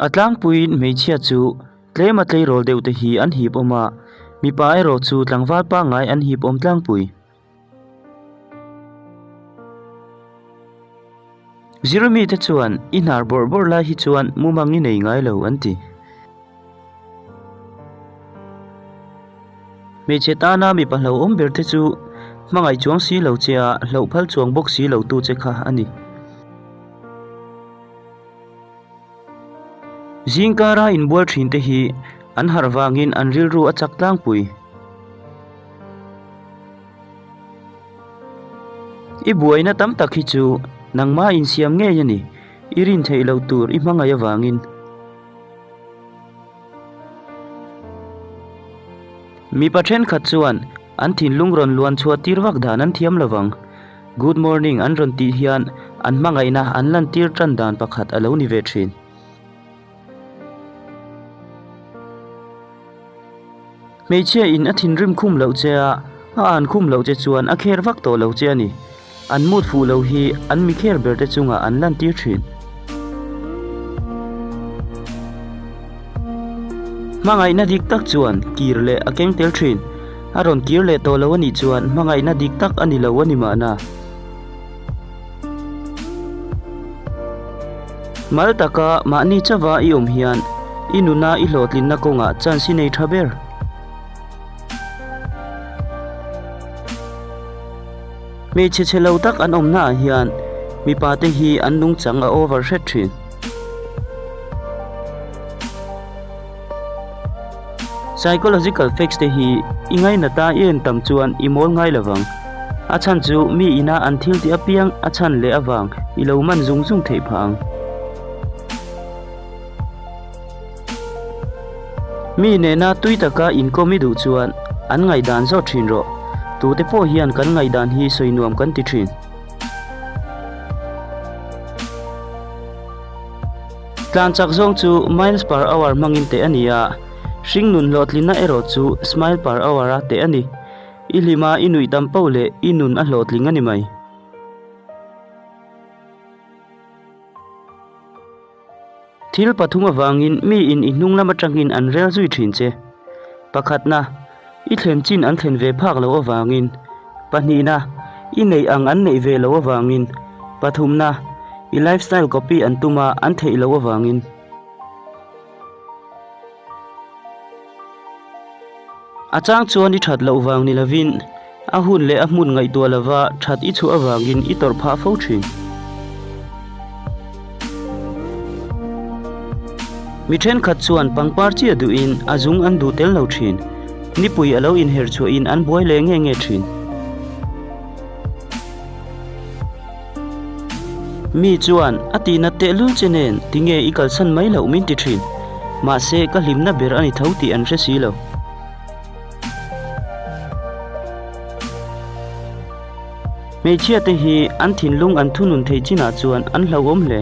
A tlangpuiin hmeichhia chu tlema tleirawl deuh te hi an hip awm a, mipa erawh chu tlangval pangngai an hip awm tlangpui. Zirmi te chuan i hnar bawrh bawrh lai hi chuan mumang i nei ngai lo an ti. Hmeichhe tana mipa hlauhawm ber te chu hmangaih chuang si lo che a hlauh phal chuang bawk si lo tu che kha a ni. Zingkara inbual thin te hi an harh vangin an rilru a chak tlangpui. I buaina tam tak hi chu nangma insiam ngei a ni, i rin theih loh tur i hmangaih avangin. Mipa thenkhat chuan an thinlung rawn luan chhuah tir vak dan an thiam lovang. Good morning an rawn tih hian an hmangaihna an lantir tan dan pakhat a lo ni ve thin. Hmeichhia in a thinrim khum loh che a, a an khum loh che chuan a kher vak tawh lo che a ni. An mood fuh lo hi an mi kher ber te chungah an lantir thin. Hmangaihna dik tak chuan kir leh a keng tel thin. A rawn kir leh tawh lo a nih chuan hmangaihna dik tak a ni lo a ni mahna. Mal taka mahni chauha i awm hian i nuna i hlawhtlinna kawngah chance i nei tha ber. Hmeichhe chhe lo tak an awmnaah hian mipa te hi an nungchang a over hret thin. Psychological facts te hi i ngainata i en tam chuan i mawl ngai lovang. A chhan chu mi ina an thil tih apiang a chhan leh avang i lo man zung zung theih phah ang. Mi nena tui taka inkawm i duh chuan an ngaihdan zawt thin rawh. Tute pawh hian kan ngaihdan hi sawi nuam kan ti thin. Tlan chak zawng chu miles per hour hmangin teh a ni a, hringnun hlawhtlinna erawh chu smile per hour a teh a ni. I hlima i nuih tam poh leh i nun a hlawhtling a ni mai. Thil pathum avangin miin i hnung lam atangin an rel zui thin che. Pakhatna, i thlen chin an thlen ve phak loh avangin. Pahnihna, i neih ang an neih ve loh avangin. Pathumna, i lifestyle copy an tum a, an theih loh avangin. A chang chuan i that loh vang ni lovin, a hun leh a hmun ngaihtuah lova that i chhuah avangin i tawrh phah fo thin. Mi thenkhat chuan pangpar chiah duhin a zung an duh tel lo thin. Nipui a lo inher chhuahin an buai leh nge nge thin. Mi chuan a tihna tehlul che nen tinge i kalsan mai loh min ti thin. Mahse ka hlimna ber a ni tho tih an hre si lo. Hmeichhia te hi an thinlung an thunun theih chinah chuan an hlauhawm hle.